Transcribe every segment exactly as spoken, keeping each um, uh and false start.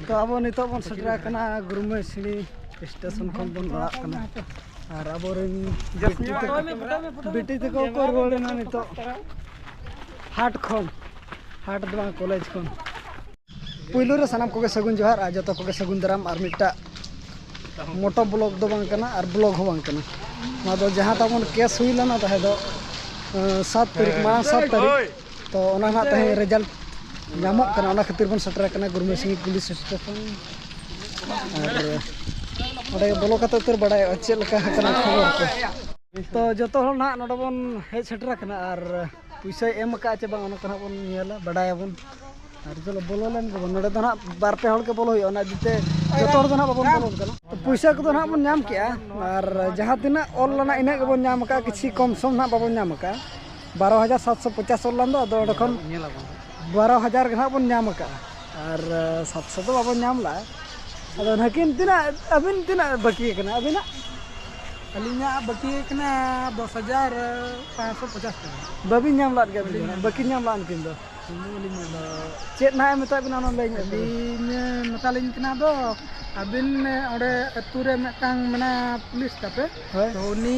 ᱛᱚ ᱟᱵᱚ ᱱᱤᱛᱚᱜ ᱵᱚᱱ ᱥᱮᱴᱮᱨ ᱟᱠᱟᱱᱟ ᱜᱩᱨᱢᱟᱹᱭ ᱥᱤᱲᱤ ᱥᱴᱮᱥᱚᱱ ᱠᱷᱚᱱ ᱵᱚᱱ ᱨᱟᱲᱟᱜ ᱠᱟᱱᱟ᱾ ᱟᱨ ᱟᱵᱚᱨᱮᱱ ᱵᱤᱴᱤ ᱛᱟᱠᱚ, ᱵᱤᱴᱤ ᱛᱟᱠᱚ ᱠᱚ ᱨᱩᱣᱟᱹᱲ ᱮᱱᱟ ᱱᱤᱛᱚᱜ ᱦᱟᱴ ᱠᱷᱚᱱ, ᱦᱟᱴ ᱫᱚ ᱵᱟᱝ, ᱠᱚᱞᱮᱡᱽ ᱠᱷᱚᱱ᱾ ᱯᱩᱭᱞᱩ ᱨᱮ ᱥᱟᱱᱟᱢ ᱠᱚᱜᱮ ᱥᱟᱹᱜᱩᱱ ᱡᱚᱦᱟᱨ ᱟᱨ ᱡᱚᱛᱚ ᱠᱚᱜᱮ ᱥᱟᱹᱜᱩᱱ ᱫᱟᱨᱟᱢ᱾ ᱟᱨ ᱢᱤᱫᱴᱟᱜ ᱢᱚᱴᱳ ᱵᱞᱚᱜ ᱫᱚ ᱵᱟᱝ ᱠᱟᱱᱟ ᱟᱨ ᱵᱞᱚᱜ ᱦᱚᱸ ᱵᱟᱝ ᱠᱟᱱᱟ᱾ ᱱᱚᱣᱟ ᱫᱚ ᱡᱟᱦᱟᱸ ᱛᱟᱵᱚᱱ ᱠᱮᱥ ᱦᱩᱭ ᱞᱮᱱᱟ ᱛᱟᱦᱮᱸ ᱫᱚ, ᱟᱸ, ᱥᱟᱛ ᱛᱟᱹᱨᱤᱠᱷ, ᱢᱟᱲᱟᱝ ᱥᱟᱛ ᱛᱟᱹᱨᱤᱠᱷ᱾ ᱛᱚ ᱚᱱᱟ ᱱᱟᱜ ᱛᱟᱦᱮᱸ ᱨᱮᱡᱟᱞᱴ ᱧᱟᱢᱚᱜ ᱠᱟᱱᱟ, ᱚᱱᱟ ᱠᱷᱟᱹᱛᱤᱨ ᱵᱚᱱ ᱥᱮᱴᱮᱨ ᱟᱠᱟᱱᱟ ᱜᱩᱨᱢᱤ ᱥᱤᱝ ᱯᱩᱞᱤᱥ ᱥᱴᱮᱥᱚᱱ᱾ ᱟᱨ ᱚᱸᱰᱮ ᱵᱚᱞᱚ ᱠᱟᱛᱮ ᱩᱛᱟᱹᱨ ᱵᱟᱲᱟᱭᱚᱜᱼᱟ ᱪᱮᱫ ᱞᱮᱠᱟ ᱟᱠᱟᱱᱟ ᱠᱷᱚᱵᱚᱨ ᱠᱚ᱾ ᱛᱚ ᱡᱚᱛᱚ ᱦᱚᱲ ᱱᱟᱜ ᱱᱚᱰᱮ ᱵᱚᱱ ᱦᱮᱡ ᱥᱮᱴᱮᱨ ᱟᱠᱟᱱᱟ ᱟᱨ ᱯᱩᱭᱥᱟᱹᱭ ᱮᱢ ᱟᱠᱟᱫᱼᱟ ᱪᱮ ᱵᱟᱝ, ᱚᱱᱟ ᱠᱚ ᱱᱟᱜ ᱵᱚᱱ ᱧᱮᱞᱟ, ᱵᱟᱰᱟᱭᱟᱵᱚᱱ᱾ ᱟᱨ ᱪᱚᱞᱚ ᱵᱚᱞᱚ ᱞᱮᱱ ᱜᱮᱵᱚᱱ᱾ ᱱᱚᱰᱮ ᱫᱚ ᱱᱟᱜ ᱵᱟᱨ ᱯᱮ ᱦᱚᱲ ᱜᱮ ᱵᱚᱞᱚ ᱦᱩᱭᱩᱜᱼᱟ, ᱚᱱᱟ ᱤᱫᱤ ᱛᱮ ᱡᱚᱛᱚ ᱦᱚᱲ ᱫᱚ ᱱᱟᱜ ᱵᱟᱵᱚᱱ ᱵᱚᱞᱚᱱ ᱠᱟᱱᱟ᱾ ᱛᱚ ᱯᱩᱭᱥᱟᱹ ᱠᱚᱫᱚ ᱱᱟᱜ ᱵᱚᱱ ᱧᱟᱢ ᱠᱮᱜᱼᱟ, ᱟᱨ ᱡᱟᱦᱟᱸ ᱛᱤᱱᱟᱹᱜ ᱚᱞ ᱞᱮᱱᱟ ᱤᱱᱟᱹᱜ ᱜᱮᱵᱚᱱ ᱧᱟᱢ ᱟᱠᱟᱫᱼᱟ, ᱠᱤᱪᱷᱤ ᱠᱚᱢ ᱥᱚᱢ ᱱᱟᱜ ᱵᱟᱵᱚᱱ ᱧᱟᱢ ᱟᱠᱟᱫᱼᱟ᱾ ᱵᱟᱨᱚ ᱦᱟᱡᱟᱨ ᱥᱟᱛᱥᱚ ᱯᱚᱪᱟᱥ ᱚᱞ ᱞᱮᱱ ᱫᱚ, ᱟᱫᱚ ᱚᱸᱰᱮ ᱠᱷᱚᱱ ᱵᱟᱨᱚ ᱦᱟᱡᱟᱨ ᱜᱮ ᱱᱟᱜ ᱵᱚᱱ ᱧᱟᱢ ᱟᱠᱟᱫᱼᱟ, ᱟᱨ ᱥᱟᱛᱥᱚ ᱫᱚ ᱵᱟᱵᱚᱱ ᱧᱟᱢ ᱞᱮᱜᱼᱟ᱾ ᱟᱫᱚ ᱱᱟᱹᱠᱤᱱ ᱛᱤᱱᱟᱹᱜ, ᱟᱹᱵᱤᱱ ᱛᱤᱱᱟᱹᱜ ᱵᱟᱹᱠᱤ ᱟᱠᱟᱱᱟ ᱟᱹᱵᱤᱱᱟᱜ? ᱟᱹᱞᱤᱧᱟᱜ ᱵᱟᱹᱠᱤ ᱟᱠᱟᱱᱟ ᱫᱚᱥ ᱦᱟᱡᱟᱨ ᱯᱟᱸᱪᱥᱚ ᱯᱚᱪᱟᱥ ᱴᱟᱠᱟ᱾ ᱵᱟᱹᱵᱤᱱ ᱧᱟᱢ ᱞᱮᱫ ᱜᱮᱭᱟ ᱟᱹᱵᱤᱱ ᱫᱚ? ᱵᱟᱹᱠᱤᱱ ᱧᱟᱢ ᱞᱮᱫᱼᱟ ᱩᱱᱠᱤᱱ ᱫᱚ᱾ ᱟᱫᱚ ᱪᱮᱫ ᱱᱟᱦᱟᱜ ᱮ ᱢᱮᱛᱟᱫ ᱵᱤᱱᱟ ᱚᱱᱟ ᱞᱟᱹᱭ ᱧᱚᱜ ᱵᱤᱱ᱾ ᱟᱹᱞᱤᱧ ᱢᱮᱛᱟᱞᱤᱧ ᱠᱟᱱᱟ ᱫᱚ, ᱟᱹᱵᱤᱱ ᱚᱸᱰᱮ ᱟᱹᱛᱩ ᱨᱮ ᱢᱤᱫᱴᱟᱝ ᱢᱮᱱᱟᱭᱟ ᱯᱩᱞᱤᱥ ᱛᱟᱯᱮ, ᱦᱳᱭ᱾ ᱛᱚ ᱩᱱᱤ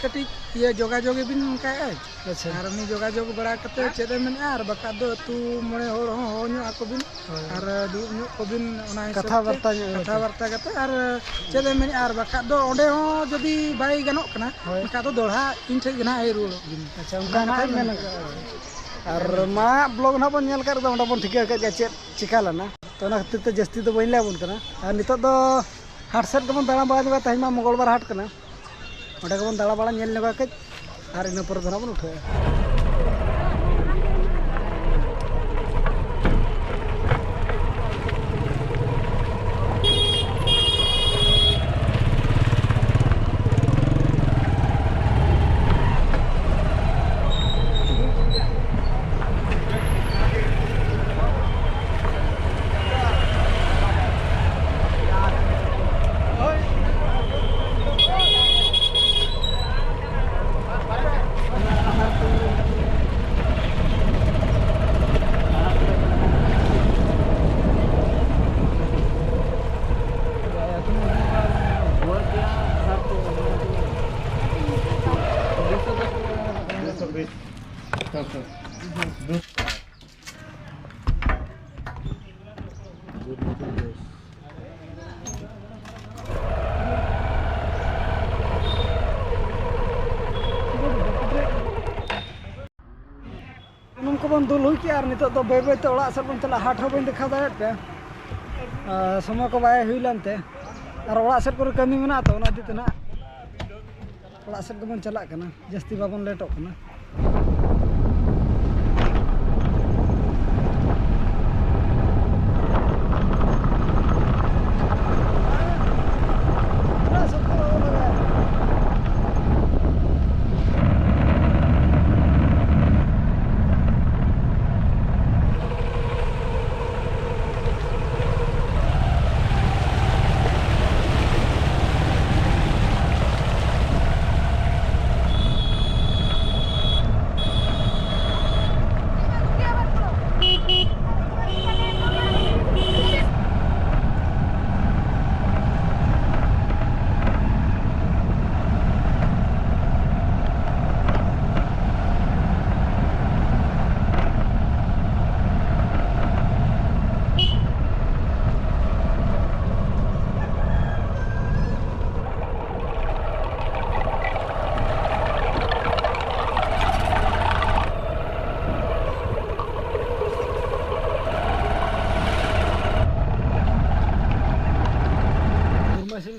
ᱠᱟᱹᱴᱤᱡ ᱤᱭᱟᱹ ᱡᱳᱜᱟᱡᱳᱜᱽ ᱵᱤᱱ ᱚᱱᱠᱟᱭ᱾ ᱟᱪᱪᱷᱟ᱾ ᱟᱨ ᱩᱱᱤ ᱡᱳᱜᱟᱡᱳᱜᱽ ᱵᱟᱲᱟ ᱠᱟᱛᱮ ᱪᱮᱫ ᱮ ᱢᱮᱱᱮᱫᱼᱟ, ᱟᱨ ᱵᱟᱠᱷᱟᱡ ᱫᱚ ᱟᱹᱛᱩ ᱢᱚᱬᱮ ᱦᱚᱲ ᱦᱚᱸ ᱦᱚᱦᱚ ᱧᱚᱜ ᱟᱠᱚ ᱵᱤᱱ᱾ ᱦᱳᱭ᱾ ᱟᱨ ᱫᱩᱲᱩᱵ ᱧᱚᱜ ᱠᱚᱵᱤᱱ, ᱚᱱᱟ ᱦᱤᱥᱟᱹᱵ ᱠᱟᱛᱷᱟ ᱛᱮ ᱵᱟᱨᱛᱟ ᱧᱚᱜ ᱠᱟᱛᱷᱟ ᱠᱟᱛᱮ᱾ ᱵᱟᱨᱛᱟ ᱠᱟᱛᱮ, ᱟᱨ ᱪᱮᱫ ᱮ ᱢᱮᱱᱮᱫᱼᱟ, ᱟᱨ ᱵᱟᱠᱷᱟᱡ ᱫᱚ ᱚᱸᱰᱮ ᱦᱚᱸ ᱡᱩᱫᱤ ᱵᱟᱭ ᱜᱟᱱᱚᱜ ᱠᱟᱱᱟ, ᱦᱳᱭ᱾ ᱮᱱᱠᱷᱟᱡ ᱫᱚ ᱫᱚᱦᱲᱟ ᱤᱧ ᱴᱷᱮᱡ ᱜᱮ ᱱᱟᱦᱟᱜ ᱦᱮᱡ ᱨᱩᱣᱟᱹᱲᱚᱜ ᱵᱤᱱ᱾ ᱟᱪᱪᱷᱟ, ᱚᱱᱠᱟ ᱚᱱᱟ ᱱᱟᱦᱟᱜ ᱠᱟᱛᱷᱟ ᱢᱮᱱ ᱢᱮᱱ ᱠᱟᱜᱼᱟ᱾ ᱟᱨ ᱢᱟᱲᱟᱝ ᱵᱞᱚᱜ ᱱᱟᱦᱟᱜ ᱵᱚᱱ ᱧᱮᱞ ᱟᱠᱟᱫ ᱨᱮᱫᱚ, ᱚᱸᱰᱮ ᱵᱚᱱ ᱴᱷᱤᱠᱟᱹ ᱟᱠᱟᱫ ᱜᱮᱭᱟ ᱪᱮᱫ ᱪᱤᱠᱟ ᱞᱮᱱᱟ᱾ ᱛᱚ ᱚᱱᱟ ᱠᱷᱟᱹᱛᱤᱨ ᱛᱮ ᱡᱟᱹᱥᱛᱤ ᱫᱚ ᱵᱟᱹᱧ ᱞᱟᱹᱭ ᱟᱵᱚᱱ ᱠᱟᱱᱟ᱾ ᱟᱨ ᱱᱤᱛᱚᱜ ᱫᱚ ᱦᱟᱴ ᱥᱮᱫ ᱜᱮᱵᱚᱱ ᱫᱟᱬᱟ ᱵᱟᱲᱟ ᱧᱚᱜᱟ, ᱛᱮᱦᱮᱧ ᱢᱟ ᱢᱚᱝᱜᱚᱞ ᱵᱟᱨ ᱦᱟᱴ ᱠᱟᱱᱟ᱾ ᱚᱸᱰᱮ ᱜᱮᱵᱚᱱ ᱫᱟᱬᱟ ᱵᱟᱲᱟ ᱧᱮᱞ ᱧᱚᱜᱟ ᱠᱟᱹᱡ, ᱟᱨ ᱤᱱᱟᱹ ᱯᱚᱨᱮ ᱫᱚ ᱱᱟᱜ ᱵᱚᱱ ᱩᱴᱷᱟᱹᱜᱼᱟ᱾ ᱥᱩᱱᱩᱢ ᱠᱚᱵᱚᱱ ᱫᱩᱞ ᱦᱩᱭ ᱠᱮᱜᱼᱟ ᱟᱨ ᱱᱤᱛᱚᱜ ᱫᱚ ᱵᱟᱹᱭ ᱵᱟᱹᱭ ᱛᱮ ᱚᱲᱟᱜ ᱥᱮᱫ ᱵᱚᱱ ᱪᱟᱞᱟᱜᱼᱟ᱾ ᱦᱟᱴ ᱦᱚᱸ ᱵᱟᱹᱧ ᱫᱮᱠᱷᱟᱣ ᱫᱟᱲᱮᱭᱟᱫ ᱯᱮᱭᱟ, ᱟᱨ ᱥᱚᱢᱚᱭ ᱠᱚ ᱵᱟᱭ ᱦᱩᱭ ᱞᱮᱱ ᱛᱮ, ᱟᱨ ᱚᱲᱟᱜ ᱥᱮᱫ ᱠᱚᱨᱮ ᱠᱟᱹᱢᱤ ᱢᱮᱱᱟᱜᱼᱟ ᱛᱚ, ᱚᱱᱟ ᱤᱫᱤ ᱛᱮ ᱱᱟᱦᱟᱜ ᱚᱲᱟᱜ ᱥᱮᱫ ᱜᱮᱵᱚᱱ ᱪᱟᱞᱟᱜ ᱠᱟᱱᱟ, ᱡᱟᱹᱥᱛᱤ ᱵᱟᱵᱚᱱ ᱞᱮᱴᱚᱜ ᱠᱟᱱᱟ᱾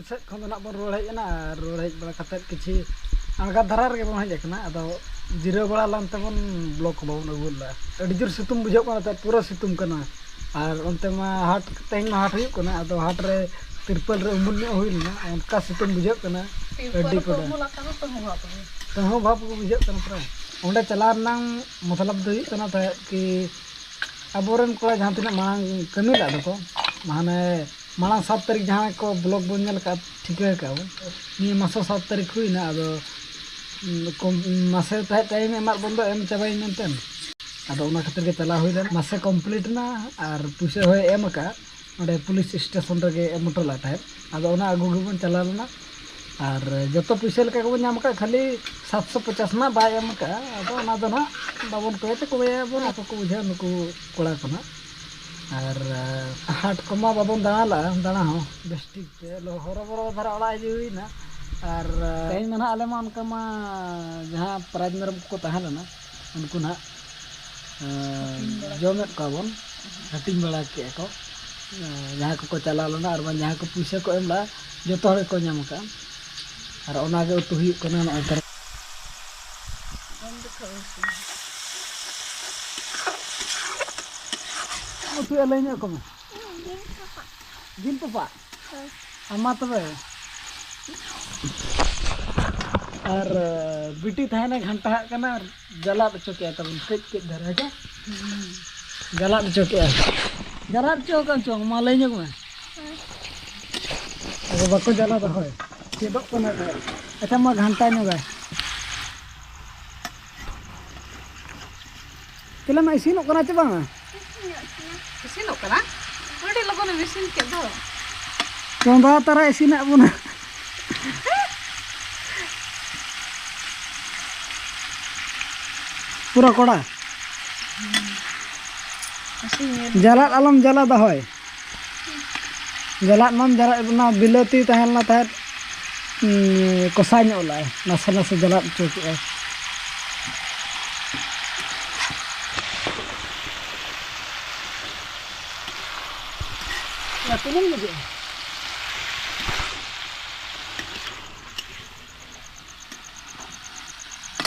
ᱥᱮᱫ ᱠᱷᱚᱱ ᱫᱚ ᱱᱟᱜ ᱵᱚᱱ ᱨᱩᱣᱟᱹᱲ ᱦᱮᱡ ᱮᱱᱟ, ᱟᱨ ᱨᱩᱣᱟᱹᱲ ᱦᱮᱡ ᱵᱟᱲᱟ ᱠᱟᱛᱮᱫ ᱠᱤᱪᱷᱤ ᱟᱬᱜᱟᱛ ᱫᱷᱟᱨᱟ ᱨᱮᱜᱮ ᱵᱚᱱ ᱦᱮᱡ ᱟᱠᱟᱱᱟ᱾ ᱟᱫᱚ ᱡᱤᱨᱟᱹᱣ ᱵᱟᱲᱟ ᱞᱮᱱ ᱛᱮᱵᱚᱱ ᱵᱞᱚᱠ ᱵᱟᱵᱚᱱ ᱟᱹᱜᱩ ᱞᱮᱫᱟ᱾ ᱟᱹᱰᱤ ᱡᱳᱨ ᱥᱤᱛᱩᱝ ᱵᱩᱡᱷᱟᱹᱜ ᱠᱟᱱᱟ, ᱛᱟᱦᱮᱸᱫ ᱯᱩᱨᱟᱹ ᱥᱤᱛᱩᱝ ᱠᱟᱱᱟ᱾ ᱟᱨ ᱚᱱᱛᱮ ᱢᱟ ᱦᱟᱴ, ᱛᱮᱦᱮᱧ ᱢᱟ ᱦᱟᱴ ᱦᱩᱭᱩᱜ ᱠᱟᱱᱟ, ᱟᱫᱚ ᱦᱟᱴ ᱨᱮ ᱛᱤᱨᱯᱚᱞ ᱨᱮ ᱩᱢᱩᱞ ᱧᱚᱜ ᱦᱩᱭ ᱞᱮᱱᱟ, ᱚᱱᱠᱟ ᱥᱤᱛᱩᱝ ᱵᱩᱡᱷᱟᱹᱜ ᱠᱟᱱᱟ᱾ ᱛᱤᱨᱯᱚᱞ ᱟᱹᱰᱤ ᱨᱮᱠᱚ ᱠᱚᱰᱟ᱾ ᱩᱢᱩᱞ ᱟᱠᱟᱱᱟ, ᱛᱟᱹᱦᱩ ᱵᱷᱟᱵᱽ ᱜᱮ᱾ ᱛᱟᱹᱦᱩ ᱵᱷᱟᱵᱽ ᱠᱚ ᱵᱩᱡᱷᱟᱹᱜ ᱠᱟᱱᱟ ᱯᱩᱨᱟᱹ᱾ ᱚᱸᱰᱮ ᱪᱟᱞᱟᱣ ᱨᱮᱱᱟᱝ ᱢᱚᱛᱞᱚᱵ ᱫᱚ ᱦᱩᱭᱩᱜ ᱠᱟᱱᱟ ᱛᱟᱦᱮᱸᱫ ᱠᱤ ᱟᱵᱚᱨᱮᱱ ᱠᱚᱲᱟ ᱡᱟᱦᱟᱸ ᱛᱤᱱᱟᱹᱜ ᱢᱟᱲᱟᱝ ᱠᱟᱹᱢᱤ ᱞᱮᱫ ᱫᱚᱠᱚ, ᱢᱟᱱᱮ ᱢᱟᱲᱟᱝ ᱥᱟᱛ ᱛᱟᱹᱨᱤᱠᱷ ᱡᱟᱦᱟᱸ ᱠᱚ ᱵᱞᱚᱠ ᱵᱚᱱ ᱧᱮᱞ ᱟᱠᱟᱫ, ᱴᱷᱤᱠᱟᱹ ᱟᱠᱟᱫ ᱵᱚᱱ, ᱱᱤᱭᱟᱹ ᱢᱟᱥ ᱦᱚᱸ ᱥᱟᱛ ᱛᱟᱹᱨᱤᱠᱷ ᱦᱩᱭᱱᱟ᱾ ᱟᱫᱚ, ᱩᱸ, ᱠᱚᱢ, ᱢᱟᱥᱮ ᱛᱟᱦᱮᱸᱫ ᱴᱟᱭᱤᱢ ᱮᱢᱟᱜ ᱵᱚᱱ ᱫᱚ ᱮᱢ ᱪᱟᱵᱟᱭ ᱢᱮᱱᱛᱮ᱾ ᱟᱫᱚ ᱚᱱᱟ ᱠᱷᱟᱹᱛᱤᱨ ᱜᱮ ᱪᱟᱞᱟᱣ ᱦᱩᱭ ᱞᱮᱱᱟ᱾ ᱢᱟᱥᱮ ᱠᱚᱢᱯᱞᱤᱴ ᱮᱱᱟ ᱟᱨ ᱯᱩᱭᱥᱟᱹ ᱦᱚᱸᱭ ᱮᱢ ᱟᱠᱟᱫᱼᱟ᱾ ᱚᱸᱰᱮ ᱯᱩᱞᱤᱥ ᱥᱴᱮᱥᱚᱱ ᱨᱮᱜᱮ ᱮᱢ ᱦᱚᱴᱚ ᱞᱮᱫ ᱛᱟᱦᱮᱸᱫ᱾ ᱟᱫᱚ ᱚᱱᱟ ᱟᱹᱜᱩ ᱜᱮᱵᱚᱱ ᱪᱟᱞᱟᱣ ᱞᱮᱱᱟ᱾ ᱟᱨ ᱡᱚᱛᱚ ᱯᱩᱭᱥᱟᱹ ᱞᱮᱠᱟ ᱜᱮᱵᱚᱱ ᱧᱟᱢ ᱟᱠᱟᱫ, ᱠᱷᱟᱹᱞᱤ ᱥᱟᱛᱥᱚ ᱯᱚᱪᱟᱥ ᱨᱮᱱᱟᱜ ᱵᱟᱭ ᱮᱢ ᱟᱠᱟᱫᱼᱟ᱾ ᱟᱫᱚ ᱚᱱᱟ ᱫᱚ ᱱᱟᱦᱟᱜ ᱵᱟᱵᱚᱱ ᱠᱚᱭᱟ ᱛᱮ, ᱠᱚᱭᱟᱭᱟᱵᱚᱱ, ᱟᱠᱚ ᱠᱚ ᱵᱩᱡᱷᱟᱹᱣᱟ ᱱᱩᱠᱩ ᱠᱚᱲᱟ ᱠᱚ ᱱᱟᱦᱟᱜ᱾ ᱟᱨ ᱦᱟᱴ ᱠᱚᱢᱟ ᱵᱟᱵᱚᱱ ᱫᱟᱬᱟ ᱞᱟᱜᱼᱟ, ᱫᱟᱬᱟ ᱦᱚᱸ ᱵᱮᱥ ᱴᱷᱤᱠ ᱛᱮ ᱞᱚ- ᱦᱚᱨᱚ ᱵᱚᱨᱚ ᱫᱷᱟᱨᱟ ᱚᱲᱟᱜ ᱦᱤᱡᱩᱜ ᱦᱩᱭᱱᱟ᱾ ᱟᱨ ᱛᱮᱦᱮᱧ ᱢᱟ ᱱᱟᱦᱟᱜ ᱟᱞᱮ ᱢᱟ ᱚᱱᱠᱟ ᱢᱟ ᱡᱟᱦᱟᱸ ᱯᱨᱟᱭᱤᱡᱽ ᱢᱮᱨᱚᱢ ᱠᱚᱠᱚ ᱛᱟᱦᱮᱸ ᱞᱮᱱᱟ, ᱩᱱᱠᱩ ᱱᱟᱦᱟᱜ ᱮᱸ, ᱡᱚᱢᱮᱫ ᱠᱚᱣᱟ ᱵᱚᱱ, ᱦᱟᱹᱴᱤᱧ ᱵᱟᱲᱟ ᱠᱮᱜᱼᱟ ᱠᱚ᱾ ᱮᱸ, ᱡᱟᱦᱟᱸᱭ ᱠᱚᱠᱚ ᱪᱟᱞᱟᱣ ᱞᱮᱱᱟ ᱟᱨ ᱵᱟᱝ ᱡᱟᱦᱟᱸᱭ ᱠᱚ ᱯᱩᱭᱥᱟᱹ ᱠᱚ ᱮᱢ ᱞᱮᱜᱼᱟ, ᱡᱚᱛᱚ ᱦᱚᱲ ᱜᱮᱠᱚ ᱧᱟᱢ ᱟᱠᱟᱫᱼᱟ᱾ ᱟᱨ ᱚᱱᱟᱜᱮ ᱩᱛᱩ ᱦᱩᱭᱩᱜ ᱠᱟᱱᱟ ᱱᱚᱜᱼᱚᱭ ᱛᱟᱨᱟ᱾ ᱩᱛᱩᱭᱟ ᱞᱟᱹᱭ ᱧᱚᱜ ᱠᱚᱢᱮ᱾ ᱡᱤᱞ ᱛᱚᱯᱟᱜ? ᱟᱢ ᱢᱟ ᱛᱚᱵᱮ᱾ ᱟᱨ ᱵᱤᱴᱤ ᱛᱟᱦᱮᱱᱟ ᱜᱷᱟᱱᱴᱟᱣᱟᱜ ᱠᱟᱱᱟ, ᱟᱨ ᱡᱟᱞᱟᱫ ᱦᱚᱪᱚ ᱠᱮᱜᱼᱟ ᱛᱟᱵᱚᱱ ᱠᱟᱹᱡ ᱠᱟᱹᱡ ᱫᱷᱟᱨᱟ ᱦᱮᱸ ᱪᱮ? ᱡᱟᱞᱟᱫ ᱦᱚᱪᱚ ᱠᱮᱜᱼᱟ᱾ ᱡᱟᱞᱟᱫ ᱦᱚᱪᱚ ᱟᱠᱟᱱ ᱪᱚᱝ? ᱢᱟ ᱞᱟᱹᱭ ᱧᱚᱜ ᱢᱮ᱾ ᱟᱫᱚ ᱵᱟᱠᱚ ᱡᱟᱞᱟᱫᱟ ᱦᱳᱭ, ᱪᱮᱫᱚᱜ ᱠᱟᱱᱟ ᱠᱚ᱾ ᱟᱪᱪᱷᱟ, ᱢᱟ ᱜᱷᱟᱱᱴᱟ ᱧᱚᱜᱟᱭ᱾ ᱛᱟᱦᱞᱮ ᱢᱟ ᱤᱥᱤᱱᱚᱜ ᱠᱟᱱᱟ ᱪᱮ ᱵᱟᱝᱟ? ᱤᱥᱤᱱᱚᱜ ᱠᱟᱱᱟ᱾ ᱟᱹᱰᱤ ᱞᱚᱜᱚᱱ ᱮᱢ ᱤᱥᱤᱱ ᱠᱮᱫ ᱫᱚ᱾ ᱪᱚᱸᱫᱟ ᱛᱟᱨᱟ ᱤᱥᱤᱱᱟᱜ ᱵᱚᱱᱟ᱾ ᱯᱩᱨᱟᱹ ᱠᱚᱲᱟ᱾ ᱤᱥᱤᱱ ᱧᱮᱞ᱾ ᱡᱟᱞᱟᱫ ᱟᱞᱚᱢ ᱡᱟᱞᱟᱫᱟ ᱦᱳᱭ᱾ ᱡᱟᱞᱟᱫ ᱢᱟᱢ ᱡᱟᱞᱟᱫ, ᱚᱱᱟ ᱵᱤᱞᱟᱹᱛᱤ ᱛᱟᱦᱮᱸ ᱞᱮᱱᱟ ᱛᱟᱦᱮᱸᱫ, ᱩᱸ, ᱠᱚᱥᱟ ᱧᱚᱜ ᱞᱮᱜᱼᱟᱭ, ᱱᱟᱥᱮ ᱱᱟᱥᱮ ᱡᱟᱞᱟᱫ ᱦᱚᱪᱚ ᱠᱮᱜᱼᱟᱭ᱾ ᱞᱟᱹᱴᱩ ᱵᱚᱱ ᱵᱩᱡᱷᱟᱹᱜᱼᱟ᱾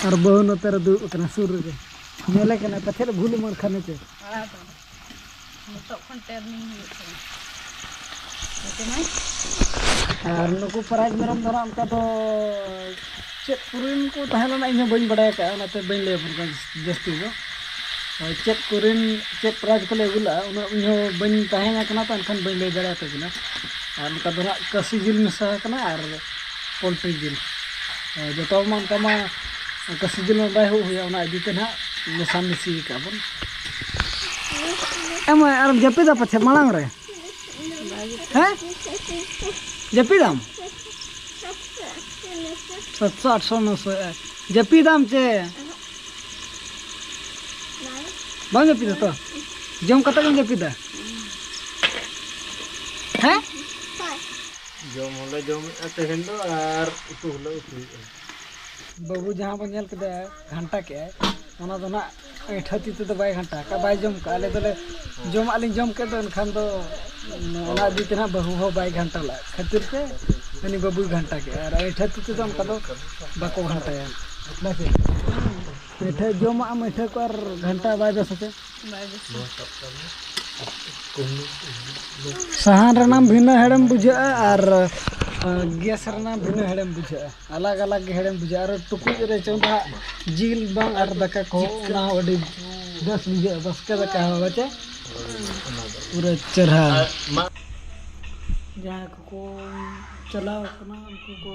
ᱟᱨ ᱵᱟᱹᱦᱩ ᱱᱚᱛᱮ ᱨᱮ ᱫᱩᱲᱩᱵ ᱟᱠᱟᱱᱟ ᱥᱩᱨ ᱨᱮᱜᱮ, ᱧᱮᱞᱮ ᱠᱟᱱᱟ ᱯᱟᱪᱮᱫ ᱵᱷᱩᱞ ᱮᱢᱟᱱ ᱠᱷᱟᱱ ᱦᱮᱸ ᱪᱮ᱾ ᱟᱲᱟᱜ ᱫᱚ ᱱᱤᱛᱚᱜ ᱠᱷᱚᱱ turning ᱦᱩᱭᱩᱜ ᱠᱟᱱᱟ᱾ ᱱᱚᱛᱮ ᱢᱟ᱾ ᱟᱨ ᱱᱩᱠᱩ ᱯᱨᱟᱭᱤᱡᱽ ᱢᱮᱨᱚᱢ ᱫᱚ ᱱᱟᱜ ᱚᱱᱠᱟ ᱫᱚ ᱪᱮᱫ ᱠᱚᱨᱮᱱ ᱠᱚ ᱛᱟᱦᱮᱸ ᱞᱮᱱᱟ, ᱤᱧ ᱦᱚᱸ ᱵᱟᱹᱧ ᱵᱟᱲᱟᱭ ᱟᱠᱟᱫᱼᱟ, ᱚᱱᱟᱛᱮ ᱵᱟᱹᱧ ᱞᱟᱹᱭ ᱟᱵᱚᱱ ᱠᱟᱱᱟ ᱡᱟᱹᱥᱛᱤ ᱫᱚ᱾ ᱦᱳᱭ, ᱪᱮᱫ ᱠᱚᱨᱮᱱ ᱪᱮᱫ ᱯᱨᱟᱭᱤᱡᱽ ᱠᱚᱞᱮ ᱟᱹᱜᱩ ᱞᱮᱫᱼᱟ, ᱩᱱᱟᱹᱜ ᱤᱧ ᱦᱚᱸ ᱵᱟᱹᱧ ᱛᱟᱦᱮᱸ ᱠᱟᱱᱟ, ᱛᱚ ᱮᱱᱠᱷᱟᱱ ᱵᱟᱹᱧ ᱞᱟᱹᱭ ᱫᱟᱲᱮᱭᱟᱛᱟ ᱵᱤᱱᱟ᱾ ᱟᱨ ᱱᱚᱝᱠᱟ ᱫᱚ ᱱᱟᱜ ᱠᱟᱹᱥᱤ ᱡᱤᱞ ᱢᱮᱥᱟ ᱟᱠᱟᱱᱟ ᱟᱨ ᱯᱳᱞᱴᱨᱤ ᱡᱤᱞ᱾ ᱦᱳᱭ, ᱡᱚᱛᱚ ᱢᱟ ᱚᱱᱠᱟ ᱢᱟ ᱠᱟᱹᱥᱤ ᱡᱤᱞ ᱢᱟ ᱵᱟᱭ ᱦᱩᱭᱩᱜ ᱦᱩᱭᱟ, ᱚᱱᱟ ᱤᱫᱤ ᱛᱮ ᱱᱟᱜ ᱢᱮᱥᱟ ᱢᱤᱥᱤ ᱟᱠᱟᱫ ᱵᱚᱱ᱾ ᱮ ᱢᱟᱹᱭ, ᱟᱨ ᱡᱟᱹᱯᱤᱫᱟ ᱯᱟᱪᱷᱮ ᱢᱟᱲᱟᱝ ᱨᱮ? ᱦᱮᱸ? ᱡᱟᱹᱯᱤᱫᱟᱢ? ᱥᱟᱛᱥᱚ, ᱟᱴᱥᱚ, ᱱᱚᱥᱚ, ᱮ, ᱡᱟᱹᱯᱤᱫᱟᱢ ᱪᱮ? ᱵᱟᱢ ᱡᱟᱹᱯᱤᱫᱟ ᱛᱚ? ᱡᱚᱢ ᱠᱟᱛᱮ ᱜᱮᱢ ᱡᱟᱹᱯᱤᱫᱟ? ᱦᱮᱸ? ᱡᱚᱢ ᱦᱚᱸᱞᱮ ᱡᱚᱢᱮᱫᱼᱟ ᱛᱮᱦᱮᱧ ᱫᱚ, ᱟᱨ ᱩᱛᱩ ᱦᱚᱸᱞᱮ ᱩᱛᱩᱭᱮᱫᱼᱟ᱾ ᱵᱟᱹᱵᱩ ᱡᱟᱦᱟᱸ ᱵᱚᱱ ᱧᱮᱞ ᱠᱮᱫᱟ, ᱜᱷᱟᱱᱴᱟ ᱠᱮᱜᱼᱟᱭ, ᱚᱱᱟ ᱫᱚ ᱱᱟᱜ ᱟᱹᱭᱴᱷᱟᱹ ᱛᱤ ᱛᱮᱫᱚ ᱵᱟᱭ ᱜᱷᱟᱱᱴᱟ ᱟᱠᱟᱫ, ᱵᱟᱭ ᱡᱚᱢ ᱠᱟᱜᱼᱟ᱾ ᱟᱞᱮ ᱫᱚᱞᱮ ᱡᱚᱢᱟᱜ ᱞᱤᱧ ᱡᱚᱢ ᱠᱮᱫ ᱫᱚ, ᱮᱱᱠᱷᱟᱱ ᱫᱚ ᱚᱱᱟ ᱤᱫᱤ ᱛᱮ ᱱᱟᱜ ᱵᱟᱹᱦᱩ ᱦᱚᱸ ᱵᱟᱭ ᱜᱷᱟᱱᱴᱟ ᱞᱟᱜ ᱠᱷᱟᱹᱛᱤᱨ ᱛᱮ ᱩᱱᱤ ᱵᱟᱹᱵᱩᱭ ᱜᱷᱟᱱᱴᱟ ᱠᱮᱜᱼᱟ᱾ ᱟᱨ ᱟᱹᱭᱴᱷᱟᱹ ᱛᱤ ᱛᱮᱫᱚ ᱚᱱᱠᱟ ᱫᱚ ᱵᱟᱠᱚ ᱜᱷᱟᱱᱴᱟᱭᱟ᱾ ᱵᱟᱥᱮ? ᱟᱹᱭᱴᱷᱟᱹ ᱡᱚᱢᱟᱜ ᱟᱢ, ᱟᱹᱭᱴᱷᱟᱹ ᱠᱚ ᱟᱨ ᱜᱷᱟᱱᱴᱟ ᱵᱟᱭ ᱵᱮᱥᱟ ᱪᱮ? ᱵᱟᱭ ᱵᱮᱥᱟ᱾ ᱥᱟᱦᱟᱱ ᱨᱮᱱᱟᱜ ᱵᱷᱤᱱᱟᱹ ᱦᱮᱲᱮᱢ ᱵᱩᱡᱷᱟᱹᱜᱼᱟ ᱟᱨ, ᱟᱨ ᱜᱮᱥ ᱨᱮᱱᱟᱜ ᱵᱷᱤᱱᱟᱹ ᱦᱮᱲᱮᱢ ᱵᱩᱡᱷᱟᱹᱜᱼᱟ᱾ ᱟᱞᱟᱜᱽ ᱟᱞᱟᱜᱽ ᱜᱮ ᱦᱮᱲᱮᱢ ᱵᱩᱡᱷᱟᱹᱜᱼᱟ᱾ ᱟᱨ ᱴᱩᱠᱩᱡ ᱨᱮ ᱪᱚᱸᱫᱟ ᱡᱤᱞ ᱵᱟᱝ ᱟᱨ ᱫᱟᱠᱟ ᱠᱚ, ᱚᱱᱟ ᱦᱚᱸ ᱟᱹᱰᱤ ᱵᱮᱥ ᱵᱩᱡᱷᱟᱹᱜᱼᱟ᱾ ᱵᱟᱥᱠᱮ ᱫᱟᱠᱟ ᱦᱚᱸ ᱵᱟᱪᱮ ᱯᱩᱨᱟᱹ ᱪᱮᱨᱦᱟ᱾ ᱡᱟᱦᱟᱸᱭ ᱠᱚᱠᱚ ᱪᱟᱞᱟᱣ ᱠᱟᱱᱟ ᱩᱱᱠᱩ ᱠᱚ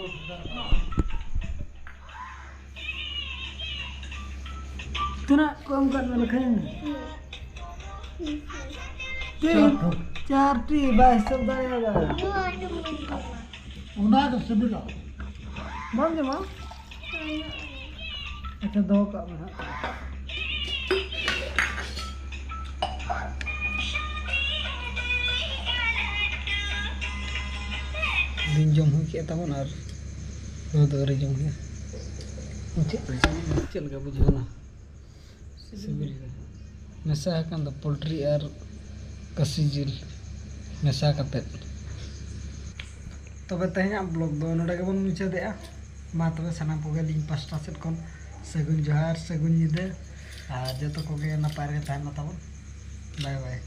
ᱛᱤᱱᱟᱹᱜ ᱠᱚ ᱮᱢ ᱠᱟᱫ ᱢᱮ ᱞᱮᱠᱷᱟᱧ ᱢᱮ᱾ ᱛᱤᱱ? ᱪᱟᱨ ᱴᱷᱚᱯ᱾ ᱪᱟᱨ ᱴᱤ ᱵᱟᱭ ᱦᱤᱥᱟᱹᱵ ᱫᱟᱲᱮᱭᱟᱫᱟ᱾ ᱱᱚᱣᱟ ᱫᱚ ᱵᱟᱹᱧ ᱡᱚᱢᱟ᱾ ᱚᱱᱟ ᱫᱚ ᱥᱤᱵᱤᱞᱟ᱾ ᱵᱟᱢ ᱡᱚᱢᱟ? ᱟᱪᱪᱷᱟ, ᱫᱚᱦᱚ ᱠᱟᱜ ᱢᱮ ᱦᱟᱸᱜ᱾ ᱵᱤᱱ ᱡᱚᱢ ᱦᱩᱭ ᱠᱮᱫ ᱛᱟᱵᱚᱱ ᱟᱨ ᱱᱚᱣᱟ ᱫᱚ ᱟᱹᱣᱨᱤ ᱡᱚᱢ ᱦᱩᱭᱩᱜᱼᱟ᱾ ᱪᱮᱫ ᱞᱮᱠᱟ ᱵᱩᱡᱷᱟᱹᱣ ᱮᱱᱟ? ᱥᱤᱵᱤᱞ ᱜᱮ᱾ ᱢᱮᱥᱟ ᱟᱠᱟᱱ ᱫᱚ ᱯᱳᱞᱴᱨᱤ ᱟᱨ ᱠᱟᱹᱥᱤ ᱡᱤᱞ ᱢᱮᱥᱟ ᱠᱟᱛᱮᱫ᱾ ᱛᱚᱵᱮ ᱛᱮᱦᱮᱧᱟᱜ ᱵᱞᱚᱜ ᱫᱚ ᱱᱚᱰᱮ ᱜᱮᱵᱚᱱ ᱢᱩᱪᱟᱹᱫᱮᱜᱼᱟ᱾ ᱢᱟ ᱛᱚᱵᱮ ᱥᱟᱱᱟᱢ ᱠᱚᱜᱮ ᱟᱹᱞᱤᱧ ᱯᱟᱥᱴᱟ ᱥᱮᱫ ᱠᱷᱚᱱ ᱥᱟᱹᱜᱩᱱ ᱡᱚᱦᱟᱨ, ᱥᱟᱹᱜᱩᱱ ᱧᱤᱫᱟᱹ, ᱟᱨ ᱡᱚᱛᱚ ᱠᱚᱜᱮ ᱱᱟᱯᱟᱭ ᱨᱮᱜᱮ ᱛᱟᱦᱮᱱ ᱢᱟ ᱛᱟᱵᱚᱱ᱾ ᱵᱟᱭ ᱵᱟᱭ᱾